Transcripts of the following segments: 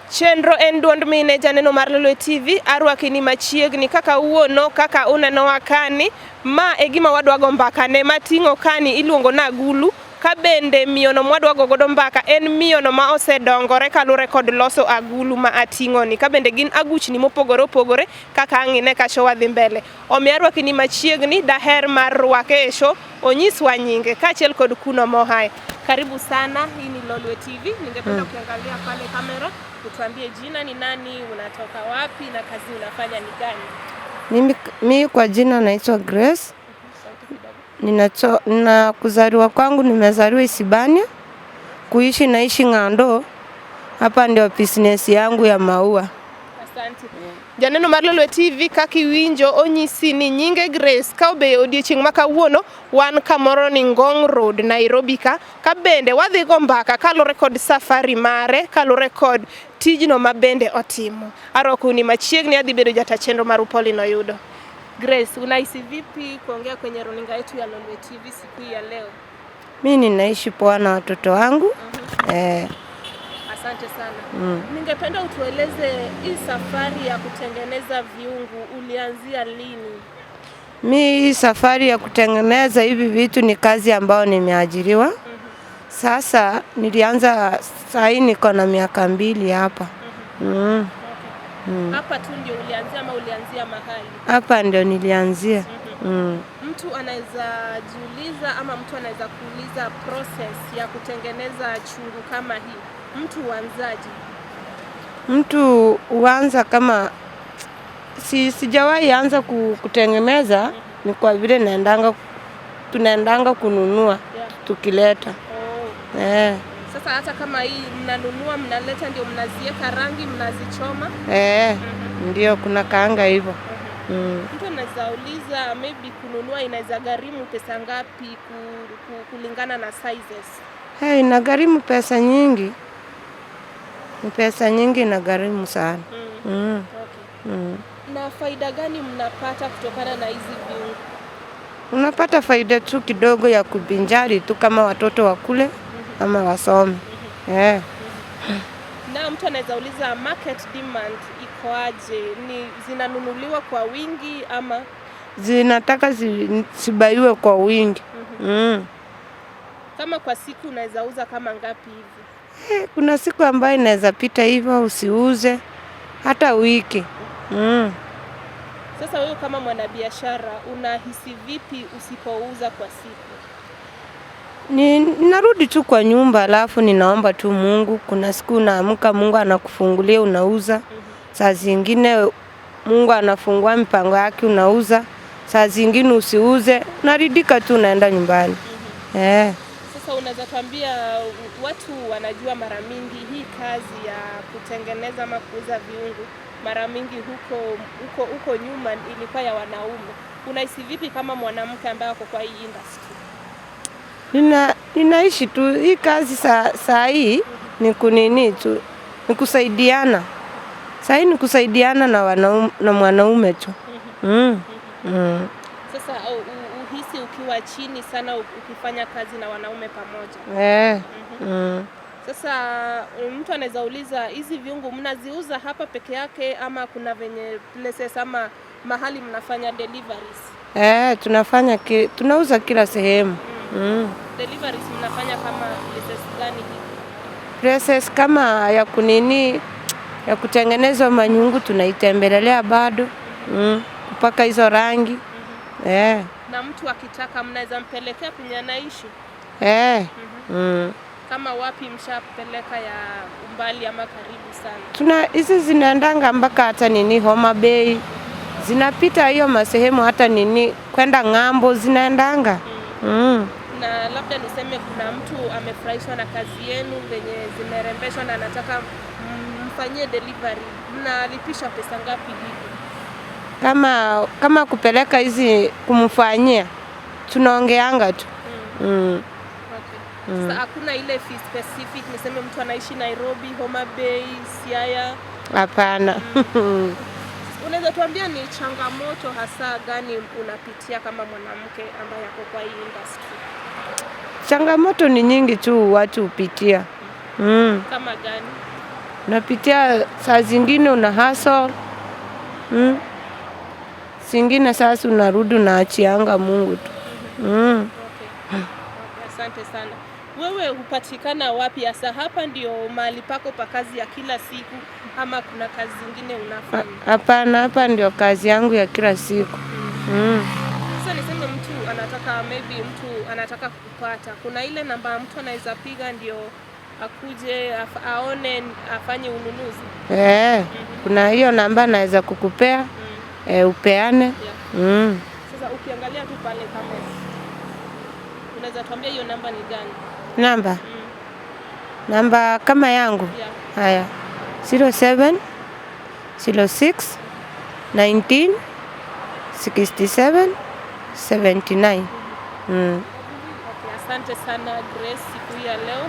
Chenro en duond mine janeno mar Lolwe TV arwaki ni machiegni kaka uono kaka unenowa kani ma e gima wadwa go mbaka ne mating'o kani iluongo na agulu ka bende miyono mwadwa go godo mbaka en miyono ma osedongore kaluwore kod loso agulu ma ating'oni ka bende gin aguchni mopogore opogore kaka ang' ine kacho wadhi mbele. Omiyo arwaki ni machiegni daher mar rwake e show onyiswa nyinge kaachiel kod kuno mohae. Karibu sana, hii ni Lolwe TV. Ningependa ukiangalia pale kamera utuambie jina ni nani, unatoka wapi na kazi unafanya ni gani? Mimi, mi kwa jina naitwa Grace. Sauti kidogo. Na kuzaliwa kwangu nimezaliwa Isibania, kuishi naishi Ng'ando. Hapa ndio business yangu ya maua. Asante. Janeno mar Lolwe TV kaka iwinjo onyisi ni nyinge Grace ka obe odiochieng' ma kawuono wan kamoro ni Ngong Road Nairobi ka ka bende wadhi go mbaka kaluwore kod safari mare kaluwore kod tijno ma bende otimo. Arwako ni machiegni adhi bedo jata chenro mar Pauline Oyudo. Grace, unahisi vipi kuongea kwenye runinga yetu ya Lolwe TV siku hii ya leo? Mi ninaishi poa na watoto wangu eh. Asante sana. Ningependa utueleze hii safari ya kutengeneza viungu ulianzia lini? Mi hii safari ya kutengeneza hivi vitu ni kazi ambayo nimeajiriwa. Sasa nilianza saa hii niko na miaka 2 hapa. Okay. Hapa tu ndio ulianzia ama ulianzia mahali? Hapa ndio nilianzia. Mtu anaweza jiuliza ama mtu anaweza kuuliza process ya kutengeneza chungu kama hii, mtu huanzaje? Mtu huanza kama sijawahi anza kutengeneza, ni kwa vile naendanga tunaendanga kununua tukileta. Oh. Eh. Sasa hata kama hii mnanunua mnaleta, ndio mnazieka rangi mnazichoma? Eh, ndio kuna kaanga hivyo. Mtu anaweza uliza maybe kununua inaweza gharimu pesa ngapi kulingana na sizes? Hey, inagharimu pesa nyingi. Ni pesa nyingi, inagharimu sana. Okay. Na faida gani mnapata kutokana na hizi viungo? Unapata faida tu kidogo ya kubinjari tu kama watoto wakule ama wasome. Eh. Na mtu anaweza uliza market demand iko aje? Ni zinanunuliwa kwa wingi ama? Zinataka zibaiwe kwa wingi. Kama kwa siku unaweza uza kama ngapi hivi? Eh, kuna siku ambayo inaweza pita hivyo usiuze hata wiki. Sasa wewe kama mwanabiashara unahisi vipi usipouza kwa siku? Ninarudi tu kwa nyumba alafu ninaomba tu Mungu. Kuna siku unaamka Mungu anakufungulia unauza. Saa zingine Mungu anafungua mipango yake unauza. Saa zingine usiuze, unaridhika tu unaenda nyumbani. Eh. Sasa unaweza tuambia, watu wanajua mara mingi hii kazi ya kutengeneza ama kuuza viungu mara mingi huko nyuma ilikuwa ya wanaume. Unahisi vipi kama mwanamke ambaye ako kwa hii industry? Ninaishi tu hii kazi saa hii ni kunini tu, ni kusaidiana. Saa hii ni kusaidiana na mwanaume tu. Sasa uhisi ukiwa chini sana ukifanya kazi na wanaume pamoja? Eh. Sasa mtu anaweza uliza hizi viungu mnaziuza hapa peke yake ama kuna venye places ama mahali mnafanya deliveries? Eh, tunauza kila sehemu. Deliveries mnafanya kama places gani hivi? Places kama ya kunini ya kutengenezwa manyungu tunaitembelelea bado. Kupaka hizo rangi. Eh. Na mtu akitaka mnaweza mpelekea penye anaishi? Eh. Kama wapi mshapeleka ya umbali ama karibu sana? Tuna hizi zinaendanga mpaka hata nini Homa Bay. Zinapita hiyo masehemu hata nini kwenda ng'ambo zinaendanga. Na labda niseme kuna mtu amefurahishwa na kazi yenu venye zimerembeshwa na anataka mfanyie delivery, mnalipisha pesa ngapi hivi? Kama kupeleka hizi kumfanyia tunaongeanga tu. Okay. Sasa hakuna ile fee specific, niseme mtu anaishi Nairobi, Homa Bay, Siaya? Hapana. Unaweza tuambia ni changamoto hasa gani unapitia kama mwanamke ambaye ako kwa hii industry? Changamoto ni nyingi tu watu hupitia. Kama gani? Unapitia saa zingine una hustle. Zingine sasa unarudi unaachianga Mungu tu. Okay. Okay, asante sana. Wewe hupatikana wapi hasa? Hapa ndio mahali pako pa kazi ya kila siku ama kuna kazi zingine unafanya? Hapana, hapa ndio kazi yangu ya kila siku. Sasa niseme mtu anataka, maybe mtu anataka kupata, kuna ile namba mtu anaweza piga ndio akuje aone afanye ununuzi? Eh, kuna hiyo namba naweza kukupea, upeane. Sasa ukiangalia tu pale kamera, unaweza tuambia hiyo namba ni gani? Namba? Namba kama yangu? Yeah. Haya. 07 06 19 67 79. Okay, asante sana Grace siku hii ya leo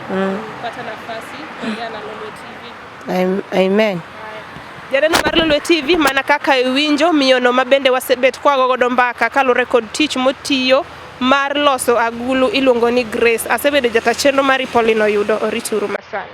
kupata nafasi kuongea na Lolwe TV. Amen. Janeno mar Lolwe TV, mana kaka iwinjo miyono mabende wasebet kwago godo mbaka kaluwore kod tich motiyo mar loso agulu iluongo ni Grace. Asebedo jata chenro mari Pauline Oyudo, orituru masani.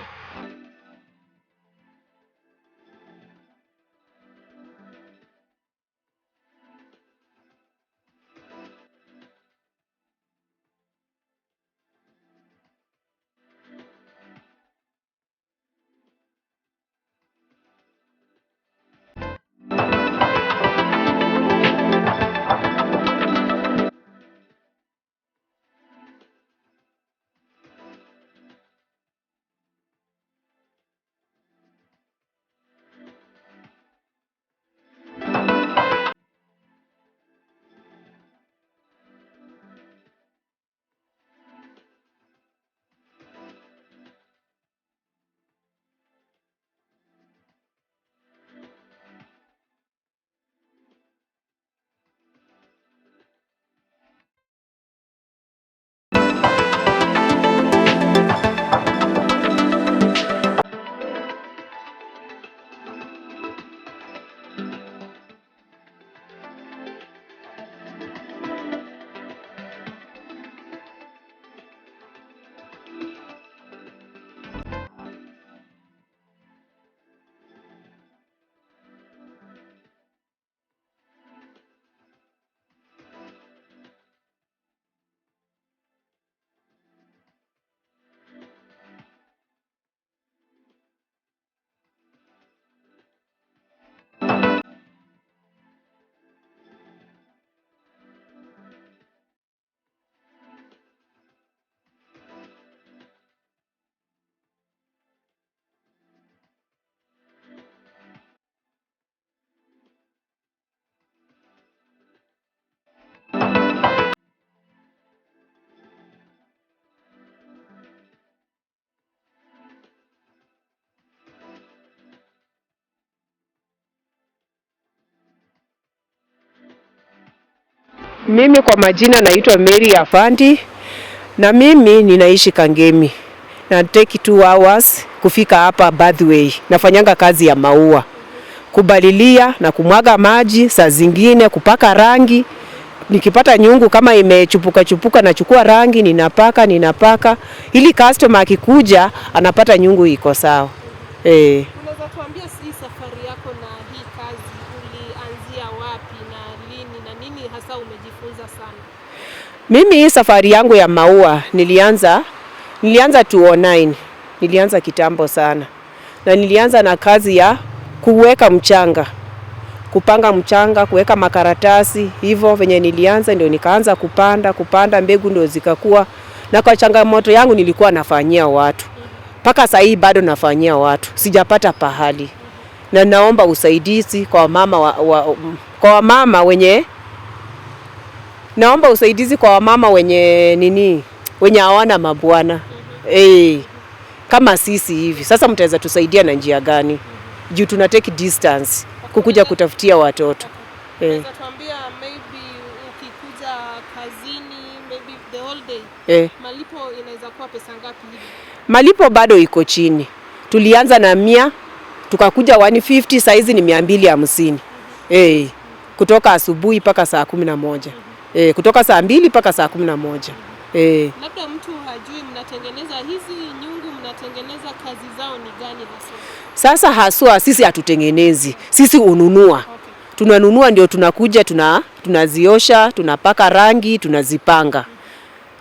Mimi kwa majina naitwa Mary Afandi na mimi ninaishi Kangemi na take 2 hours kufika hapa Birthway. Nafanyanga kazi ya maua, kupalilia na kumwaga maji, saa zingine kupaka rangi. Nikipata nyungu kama imechupuka chupuka, nachukua rangi ninapaka ninapaka, ili customer akikuja anapata nyungu iko sawa. Unaweza tuambia si safari yako na hii kazi ulianzia wapi na lini na nini hasa umejifunza sana? Mimi hii safari yangu ya maua nilianza 2009. Nilianza kitambo sana. Na nilianza na kazi ya kuweka mchanga. Kupanga mchanga, kuweka makaratasi, hivyo venye nilianza ndio nikaanza kupanda, kupanda mbegu ndio zikakua. Na kwa changamoto yangu nilikuwa nafanyia watu. Mpaka saa hii bado nafanyia watu. Sijapata pahali. Na naomba usaidizi kwa wamama kwa wamama wenye naomba usaidizi kwa wamama wenye nini, wenye hawana mabwana kama sisi hivi sasa, mtaweza tusaidia na njia gani? Juu tuna take distance kukuja kutafutia watoto. Unaweza tuambia maybe ukikuja kazini maybe the whole day malipo inaweza kuwa pesa ngapi hivi? Malipo bado iko chini. Tulianza na 100 tukakuja 150, saizi ni 250. Kutoka asubuhi mpaka saa 11. Kutoka saa 2 mpaka saa 11. Labda mtu hajui mnatengeneza hizi nyungu, mnatengeneza kazi zao ni gani haswa? Sasa haswa sisi hatutengenezi, sisi ununua. Tunanunua ndio tunakuja tunaziosha, tunapaka rangi, tunazipanga.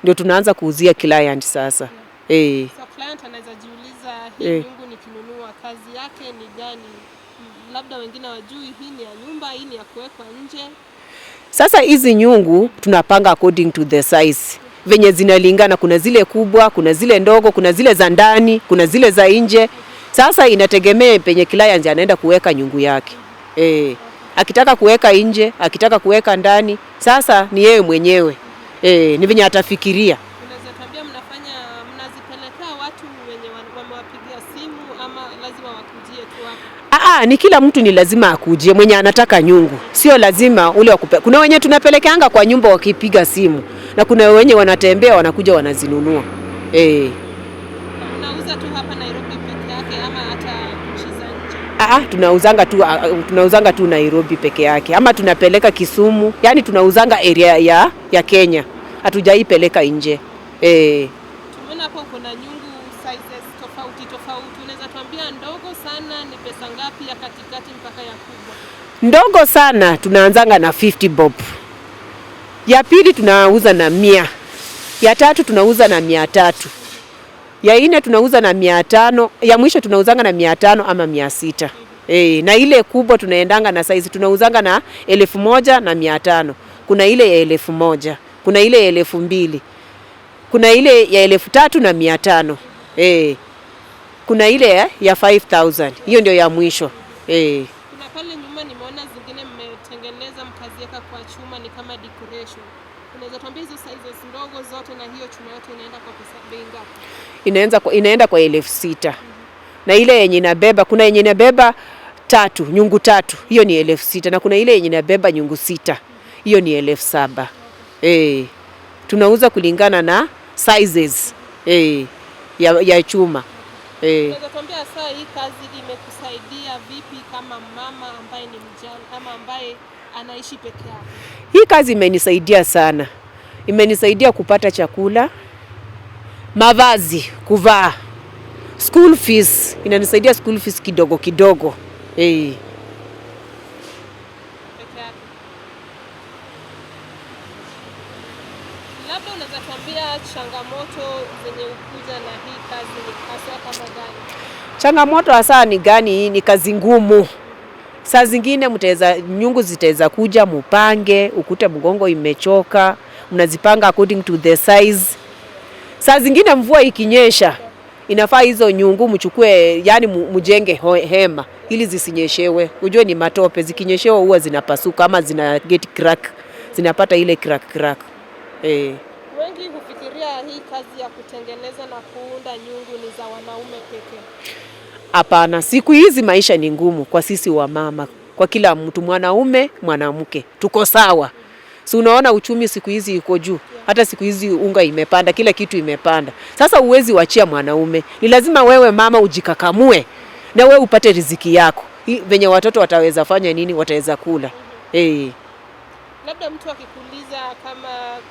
Ndio tunaanza kuuzia client sasa. So client anaweza jiuliza hii nyungu nikinunua kazi yake ni gani? Labda wengine wajui hii ni ya nyumba, hii ni ya kuwekwa nje. Sasa hizi nyungu tunapanga according to the size venye zinalingana. Kuna zile kubwa, kuna zile ndogo, kuna zile za ndani, kuna zile za nje. Sasa inategemea penye client anaenda kuweka nyungu yake. Akitaka kuweka nje, akitaka kuweka ndani, sasa ni yeye mwenyewe. Ni venye atafikiria. Unaweza tuambia mnafanya mnazipelekea watu wenye wamewapigia simu ama lazima wakujie tu hapa? Aa, ni kila mtu ni lazima akujie mwenye anataka nyungu, sio lazima ule wa Kuna wenye tunapelekeanga kwa nyumba wakipiga simu, na kuna wenye wanatembea wanakuja wanazinunua. Na mnauza tu hapa Nairobi peke yake ama hata nchi za nje? Aa, tunauzanga tu Nairobi peke yake, ama tunapeleka Kisumu, yani tunauzanga area ya Kenya, hatujaipeleka nje. Tumeona hapo kuna nyungu sizes tofauti tofauti. Unaweza tuambia ndogo sana ni pesa ngapi, ya katikati mpaka ya kubwa? Ndogo sana tunaanzanga na 50 bob, ya pili tunauza na 100, ya tatu tunauza na 300, ya nne tunauza na 500, ya mwisho tunauzanga na 500 ama 600. Na ile kubwa tunaendanga na size tunauzanga na 1500. Kuna ile ya 1000, kuna ile ya 2000, kuna ile ya 3500. Kuna ile ya 5000. Hiyo ndio ya mwisho. Kuna pale nyuma nimeona zingine mmetengeneza mkaziweka kwa chuma ni kama decoration. Unaweza tuambia hizo sizes ndogo zote na hiyo chuma yote inaenda kwa pesa bei ngapi? Inaenda kwa 6000. Na ile yenye inabeba, kuna yenye inabeba tatu, nyungu tatu, hiyo ni 6000, na kuna ile yenye inabeba nyungu sita, hiyo ni 7000. Tunauza kulingana na sizes ya chuma. Unaweza tuambia hasa hii kazi imekusaidia vipi kama mama ambaye ni mjane ama ambaye anaishi peke yake? Hii kazi imenisaidia sana, imenisaidia kupata chakula, mavazi, kuvaa, school fees, inanisaidia school fees kidogo kidogo. Peke yake. Labda unaweza tuambia changamoto zenye ukuja na hii kazi ni haswa kama gani? Changamoto hasa ni gani? Hii ni kazi ngumu. Saa zingine mtaweza nyungu zitaweza kuja mupange, ukute mgongo imechoka, mnazipanga according to the size. Saa zingine mvua ikinyesha, inafaa hizo nyungu mchukue, yani mjenge hema ili zisinyeshewe. Ujue ni matope, zikinyeshewa huwa zinapasuka ama zina get crack, zinapata ile crack crack. Wengi hufikiria hii kazi ya kutengeneza na kuunda nyungu ni za wanaume pekee. Hapana, siku hizi maisha ni ngumu kwa sisi wamama, kwa kila mtu, mwanaume mwanamke, tuko sawa. Si unaona uchumi siku hizi iko juu, hata siku hizi unga imepanda, kila kitu imepanda. Sasa uwezi wachia mwanaume, ni lazima wewe mama ujikakamue na wewe upate riziki yako. Venye watoto wataweza fanya nini, wataweza kula. Labda mtu akikuuliza kama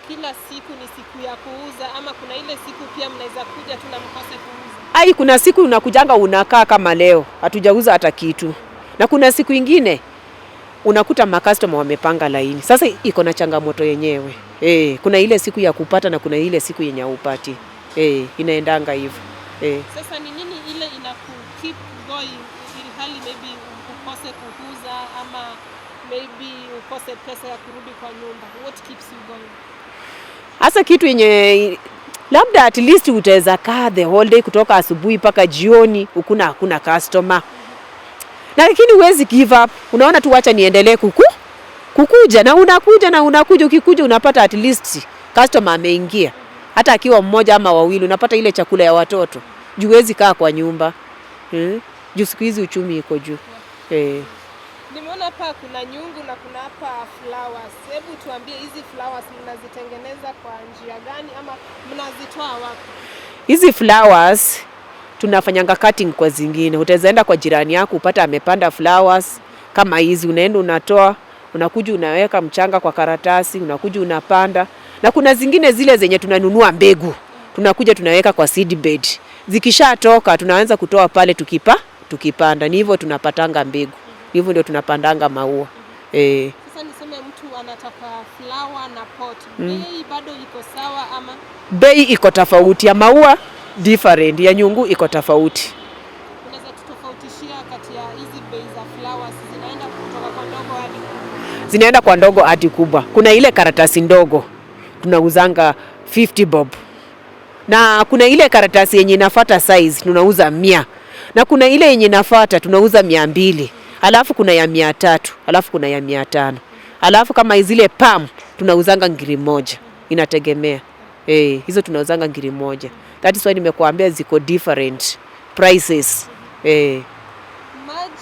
kila siku ni siku ya kuuza ama kuna ile siku pia mnaweza kuja tu na mkose kuuza? Ai, kuna siku unakujanga unakaa kama leo hatujauza hata kitu, na kuna siku ingine unakuta makastoma wamepanga laini. Sasa iko na changamoto yenyewe. Kuna ile siku ya kupata na kuna ile siku yenye haupati. Inaendanga hivyo. Sasa ni nini ile inaku keep going ilhali maybe ukose kuuza ama maybe ukose pesa ya kurudi kwa nyumba? What keeps you going? Hasa kitu yenye labda at least utaweza kaa the whole day kutoka asubuhi mpaka jioni, hakuna customer, na lakini huwezi give up. Unaona tu wacha niendelee kukuja na unakuja na unakuja, ukikuja unapata at least customer ameingia, hata akiwa mmoja ama wawili, unapata ile chakula ya watoto juu huwezi kaa kwa nyumba Juu siku hizi uchumi iko juu. Nimeona hapa kuna nyungu na kuna hapa flowers. Hebu tuambie hizi flowers mnazitengeneza kwa njia gani ama mnazitoa wapi? Hizi flowers tunafanyanga cutting kwa zingine. Utaweza enda kwa jirani yako upata amepanda flowers kama hizi, unaenda unatoa, unakuja unaweka mchanga kwa karatasi, unakuja unapanda. Na kuna zingine zile zenye tunanunua mbegu, tunakuja tunaweka kwa seed bed. Zikishatoka tunaanza kutoa pale tukipanda. Ni hivyo tunapatanga mbegu. Ni hivyo ndio tunapandanga maua. Sasa niseme mtu anataka flower na pot. Bei bado iko sawa ama? Bei iko tofauti ya maua different, ya nyungu iko tofauti. Unaweza tutofautishia kati ya hizi bei za flowers, zinaenda kutoka kwa ndogo hadi kubwa? Zinaenda kwa ndogo hadi kubwa. Kuna ile karatasi ndogo tunauzanga 50 bob, na kuna ile karatasi yenye inafuata size tunauza 100, na kuna ile yenye inafuata tunauza 200, alafu kuna ya 300, alafu kuna ya 500, alafu kama zile palm tunauzanga ngiri moja, inategemea. Hizo tunauzanga ngiri moja. That is why nimekuambia ziko different prices. Maji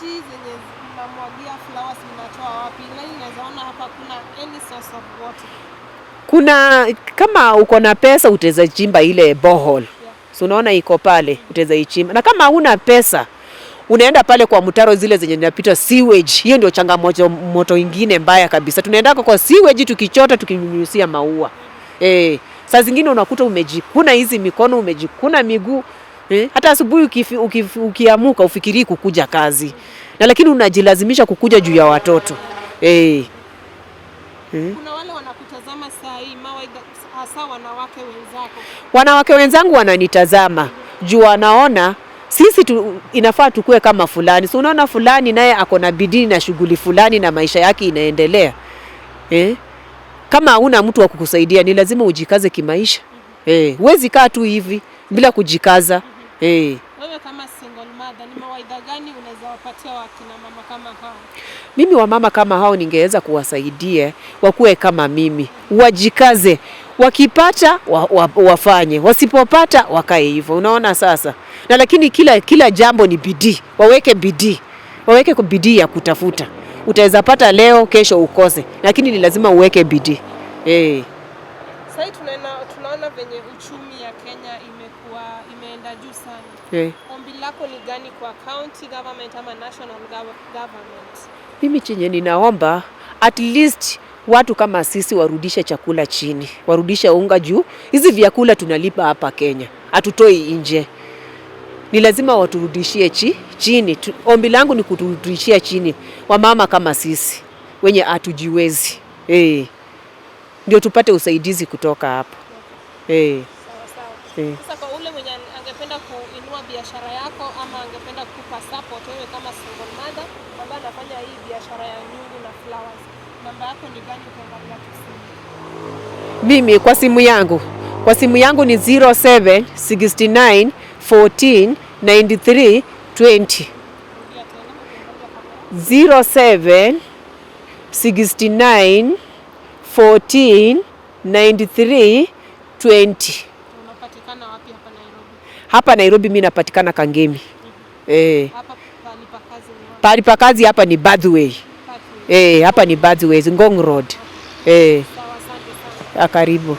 zenye mnamwagia flowers mnatoa wapi? Lakini naweza ona hapa kuna any source of water. Kuna kama uko na pesa utaweza chimba ile borehole. So unaona iko pale, utaweza ichimba. Na kama huna pesa unaenda pale kwa mtaro zile zenye zinapita sewage. Hiyo ndio changamoto moto ingine mbaya kabisa. Tunaenda kwa sewage tukichota tukinyunyuzia maua. Saa zingine unakuta umejikuna hizi mikono, umejikuna miguu. Hata asubuhi ukiamuka ufikirii kukuja kazi. Na lakini unajilazimisha kukuja juu ya watoto. Kuna wale wanakutazama saa hii, mawaidha hasa wanawake wenzako. Wanawake wenzangu wananitazama juu wanaona sisi inafaa tukue kama fulani. So unaona fulani naye ako na bidii na shughuli fulani na maisha yake inaendelea. Kama huna mtu wa kukusaidia ni lazima ujikaze kimaisha. Huwezi kaa tu hivi bila kujikaza. Wewe kama single mother, ni mawaidha gani unaweza wapatia wakina mama kama hao? Mimi wamama kama hao ningeweza kuwasaidia wakuwe kama mimi, wajikaze, wakipata wafanye, wasipopata wakae hivyo. Unaona sasa. Na lakini kila jambo ni bidii, waweke bidii, waweke bidii ya kutafuta. Utaweza pata leo, kesho ukose, lakini ni lazima uweke bidii. Sasa tunaona venye uchumi ya Kenya imeenda juu sana. Ombi lako ni gani kwa county government ama national government? Mimi chenye ninaomba at least watu kama sisi warudishe chakula chini, warudishe unga juu. Hizi vyakula tunalipa hapa Kenya, hatutoi nje. Ni lazima waturudishie chini. Ombi langu ni kuturudishia chini wamama kama sisi wenye hatujiwezi. Ndio tupate usaidizi kutoka hapo. Sawa sawa. Sasa kwa ule mwenye angependa kuinua biashara yako ama angependa kukupa support wewe kama single mother ambaye anafanya hii biashara ya nyungu na flowers, namba yako ni gani ukiangalia tu simu? Mimi kwa simu yangu ni 07 69 14 93 20. Rudia tena ukiangalia kamera. 07 69 14 93 20. Unapatikana wapi hapa Nairobi? Hapa Nairobi mimi napatikana Kangemi. Hapa pahali pa kazi ni wapi? Pahali pa kazi hapa ni Birthway. Pathway. Hapa ni Birthway, Ngong Road. Sawa, asante sana. Karibu.